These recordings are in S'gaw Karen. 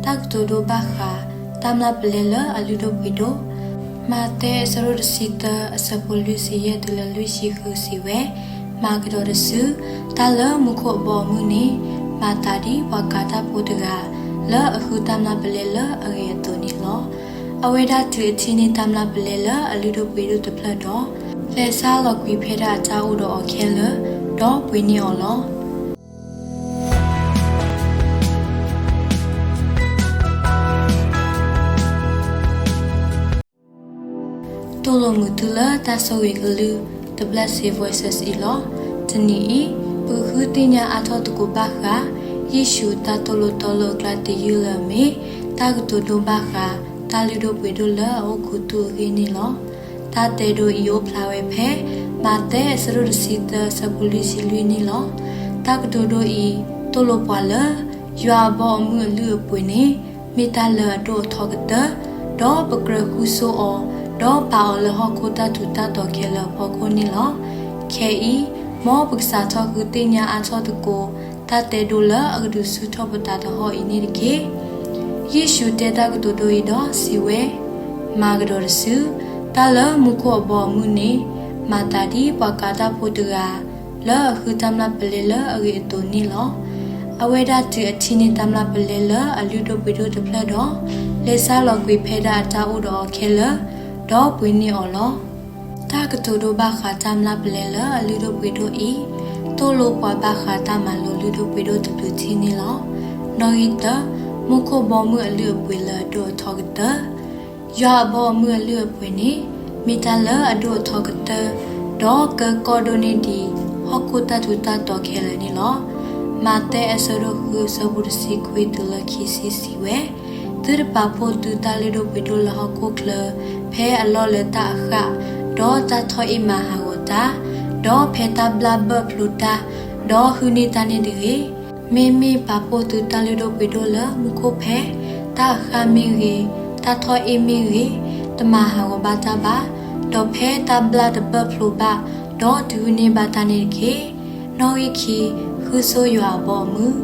တၢ်ကတိၤဒိဘၣ်ဃး တၢ်မျၢ်ပလဲလၢအလုၢ်ဒိၣ်ပှ့ၤဒိၣ်. မးသဲအဆၢဒိၣ်တဆံသၢ အဆၢဖိလွံၢ်ဆံယဲၢ်တုၤလၢလွံၢ်ဆံဃုစံးဝဲ, မၤကဒီးတစု, တၢ်လၢမူခိၣ်အဘီအမုၢ်န့ၣ် မၤသးဒ်ပှၤကၤတၢ်ဖိတဂၤ လၢအဃုတၢ်မျၢ်ပလဲလၢအဂ့ၤအသိးန့ၣ်လီၤ. အဝဲဒၣ်တုၤအထံၣ်န့ၢ်တၢ်မျၢ်ပလဲလၢအလုၢ်ဒိၣ်ပှ့ၤဒိၣ်တဖျၢၣ်ဒီး, လဲၤဆါလီၤကွံာ်ဖဲဒၣ်အတၢ်အိၣ်ဒီးအီၤခဲလၢာ်, ဒီးပှ့ၤန့ၢ်အီၤလီၤ. သိၣ်လိမုာ်သုလၢတၢ်ဆိၣ်ဂ့ၤကလုၢ် The Blessed Voices အံၤလီၤ. တနံၤအံၤ, ပကဃုသ့ၣ်ညါအါထီၣ်သကိးဘၣ်ဃး ယ့ၣ်ၡူးတၢ်သိၣ်လိသီလိအကျါတယုၢ်လၢအမ့ၢ် တၢ်ကတိၤဒိဘၣ်ဃး တၢ်လုၢ်ဒိၣ်ပှ့ၤဒိၣ်လၢအအိၣ်ခူသူၣ်အဂ့ၢ်န့ၣ်လီၤ. တၢ်တဲဒိအံၤအိၣ်ဖျါဝဲဖဲ မးသဲအဆၢဒိၣ်တဆံသၢ အဆၢဖိလွံၢ်ဆံလွံၢ်န့ၣ်လီၤ. တၢ်ကတိၤဒိအံၤ သိၣ်လိပှၤလၢ ယွၤအဘီအမုၢ်အလုၢ်အပှ့ၤန့ၣ် မ့ၢ်တၢ်လၢအဒိၣ်အထီကတၢၢ်, ဒီးပကြၢးဃုဆိအီၤ, ဒီးပာ်အီၤလၢဟီၣ်ခိၣ်တၢ်ထူးတၢ်တီၤခဲလၢာ်အဖီခိၣ်န့ၣ်လီၤ. ခဲအံၤ, မ်ပကစးထီၣ်ဃုသ့ၣ်ညါအါထီၣ်သကိး တၢ်တဲဒိလၢအကဒုးဆူၣ်ထီၣ်ပသးသဟီၣ်အံၤန့ၣ်တက့ၢ်. ယ့ၣ်ၡူးတဲတၢ်ကတိၤဒိအံၤဒီးစံးဝဲ, မၤကဒီးတစု, တၢ်လၢမူခိၣ်အဘီအမုၢ်န့ၣ် မၤသးဒ်ပှၤကၤတၢ်ဖိတဂၤ လၢအဃုတၢ်မျၢ်ပလဲလၢအဂ့ၤအသိးန့ၣ်လီၤ. အဝဲဒၣ်တုၤအထံၣ်န့ၢ်တၢ်မျၢ်ပလဲလၢအလုၢ်ဒိၣ်ပှ့ၤဒိၣ်တဖျၢၣ်ဒီး, လဲၤဆါလီၤကွံာ်ဖဲဒၣ်အတၢ်အိၣ်ဒီးအီၤခဲလၢာ်, ဒီးပှ့ၤန့ၢ်အီၤလီၤ. တၢ်ကတိၤဒိဘၣ်ဃးတၢ်မျၢ်ပလဲလၢအလုၢ်ဒိၣ်ပှ့ၤဒိၣ်အံၤ, သိၣ်လိပှၤဘၣ်ဃးတၢ်မၤလိလုၢ်ဒိၣ်ပှ့ၤဒိၣ်တဘျုးထံၣ်န့ၣ်လီၤ. နီၣ်ဂံၢ်တၢ, မူခိၣ်ဘီမုၢ်အလုၢ်အပှ့ၤလၢအဒိၣ်အထီကတၢၢ် ယွၤအဘီအမုၢ်အလုၢ်အပှ့ၤန့ၣ် မ့ၢ်တၢ်လၢအဒိၣ်အထီကတၢၢ်, ဒီးကၢကီၢ်ဒိၣ်န့ၢ်ဒံး ဟီၣ်ခိၣ်တၢ်ထူးတၢ်တီၤခဲလၢာ်န့ၣ်လီၤ. မးသဲအဆၢဒိၣ်ဃု အဆၢဖိတဆံခွံတုၤလၢခံဆံစံးဝဲ, သုတပာ်ဖှိၣ်သုတၢ်လုၢ်ဒိၣ်ပှ့ၤဒိၣ်လၢဟီၣ်ခိၣ်ချၢ ဖဲအလီၢ်လၢတၢ်အဃၣ်, ဒီးတၢ်ထီၣ်အ့ၣ်မၤဟးဂီၤတၢ်, ဒီးဖဲတၢ်ဘျၣ်ဘၢၣ်ဖျိတၢ်, ဒီးဟုၣ်န့ၢ်တၢ်န့ၣ်တဂ့ၤ. မ့မ့ၢ်ပာ်ဖှိၣ်သုတၢ်လုၢ်ဒိၣ်ပှ့ၤဒိၣ်လၢမူခိၣ်ဖဲ တၢ်အဃၣ်မ့ၢ်ဂ့ၤ, တၢ်ထီၣ်အ့ၣ်မ့ၢ်ဂ့ၤ, တမၤဟးဂီၤဘၣ်တၢ်ဘၣ်, ဒီးဖဲတၢ်ဘျၣ်တဘၢၣ်ဖျိဘၣ်, ဒီးတဟုၣ်န့ၢ်ဘၣ်တၢ်န့ၣ်တက့ၢ်. နီၣ်ဂံၢ်ခံ, ဃုဆိယွၤအဘီအမုၢ်,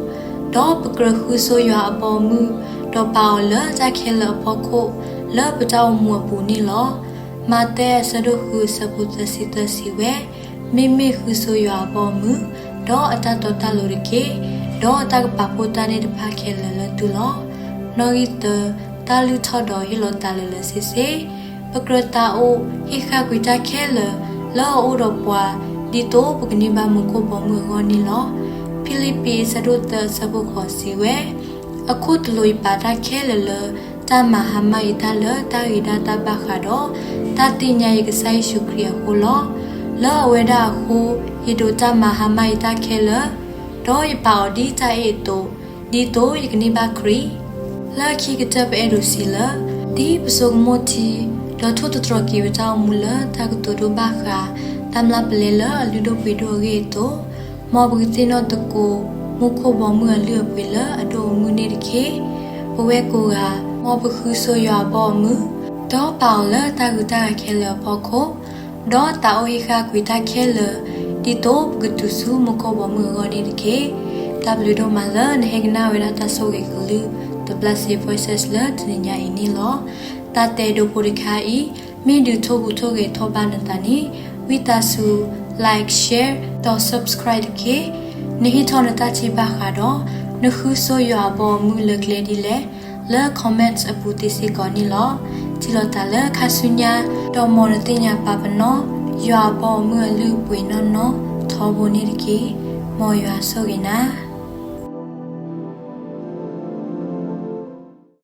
ဒီးပကြၢးဃုဆိယွၤအဘီအမုၢ်, ဒီးပာ်အီၤလၢတၢ်ခဲလၢာ်အဖီခိၣ် လၢပတၢ်အိၣ်မူအပူၤန့ၣ်လီၤ. မးသဲအဆၢဒိၣ်ဃု အဆၢဖိသၢဆံသၢစံးဝဲ, မ့မ့ၢ်ဃုဆိယွၤအဘီအမုၢ်, ဒီးအတၢ်တီတၢ်လိၤတက့ၢ်, ဒီးတၢ်ကပာ်ဖှိၣ်တၢ်န့ၣ်တဖၣ်ခဲလၢာ်လၢသုလီၤ. နီၣ်ဂံၢ်သၢ, တၢ်လုၢ်ထီၣ်ဒီးဟ့ၣ်လီၤသးလၢာ်လၢာ်ဆ့ဆ့, ပကြၢးသးအိၣ်ဟ့ၣ်ဃၣ်ကွံာ်တၢ်ခဲလၢာ် လၢအအိၣ်ဒီးပှၤ, ဒ်သိးပကန့ၢ်ဘၣ်မူခိၣ်ဘီမုၢ်အဂီၢ်န့ၣ်လီၤ. ဖံလံးပံး အဆၢဒိၣ်သၢ အဆၢဖိဃိးစံးဝဲ, အခိၣ်သလုးယပာ်တၢ်ခဲလၢာ်လၢ တၢ်မၤဟါမၢ်ယတၢ်လၢတၢ်ဂ့ၤဒၣ်တၢ်ဘၣ်ဃးဒီး တၢ်သ့ၣ်ညါယကစၢ်ယ့ၣ်ၡူးခရံာ်အဃိလီၤ. လၢအဝဲဒၣ်အဃိ, ယဒိးတၢ်မၤဟါမၢ်ယတၢ်ခဲလၢာ်, ဒီးယပာ်အီၤဒ်တၢ်အ့ၣ်အသိး, ဒ်သိးယကန့ၢ်ဘၣ်ခရံာ် လၢခံကတၢၢ်ပအဲၣ်ဒိးစံးလၢ ဒ်ပဆိကမိၣ်ထံ ဒီးထိၣ်သတြီၤက့ၤပတၢ်အိၣ်မူလၢတၢ်ကတိၤဒိဘၣ်ဃး တၢ်မျၢ်ပလဲလၢအလုၢ်ဒိၣ်ပှ့ၤဒိၣ်အဂ့ၢ်အသိး, မ်ပကသ့ၣ်နီၣ်သကိး မူခိၣ်ဘီမုၢ်အလုၢ်အပှ့ၤလၢအဒိၣ်အမုၢ်န့ၣ်တက့ၢ်. ပဝဲကိးဂၤ, မ်ပဃုဆိယွၤအဘီအမုၢ်, ဒီးပာ်အီၤလၢတၢ်ဂုၤတၢ်ဂၤခဲလၢာ်အဖီခိၣ်, ဒီးသးအိၣ်ဟ့ၣ်ဃၣ်ကွံာ်တၢ်ခဲလၢာ်, ဒ်သိးပကတုၤဆူမူခိၣ်ဘီမုၢ်အဂီၢ်န့ၣ်တက့ၢ်. တၢ်ဘျုးဒိၣ်မးလၢနဟဲကနၣ်ဝဲဒၣ်တၢ်ဆိၣ်ဂ့ၤကလုၢ် The Blessed Voices လၢတနံၤညါအံၤန့ၣ်လီၤ. တၢ်တဲဒိဖိတခါအံၤ မ့ၢ်ဒုးထိၣ်ဟူးထိၣ်ဂဲၤထီၣ်ဘၣ်နသးန့ၣ်, ဝံသးစူၤ like, share ဒီး subscribe တက့ၢ်. နဟ့ၣ်ထီၣ်နတၢ်ထံၣ်ဘၣ်ဃးဒီး နဃုဆိယွၤအဘီအမုၢ်လၢကျဲဒ်လဲၣ်, လၢ comments အပူၤသ့စ့ၢ်ကီးန့ၣ်လီၤ. ထံၣ်လိာ်သးလၢခါဆူညါ, ဒီးမ်နသ့ၣ်ညါပာ်ပနီၣ် ယွၤအဘီအမုၢ်အလုၢ်အပှ့ၤနီၢ်နီၢ်ထီဘိန့ၣ်တက့ၢ်. မ်ယွၤဆိၣ်ဂ့ၤနၤ.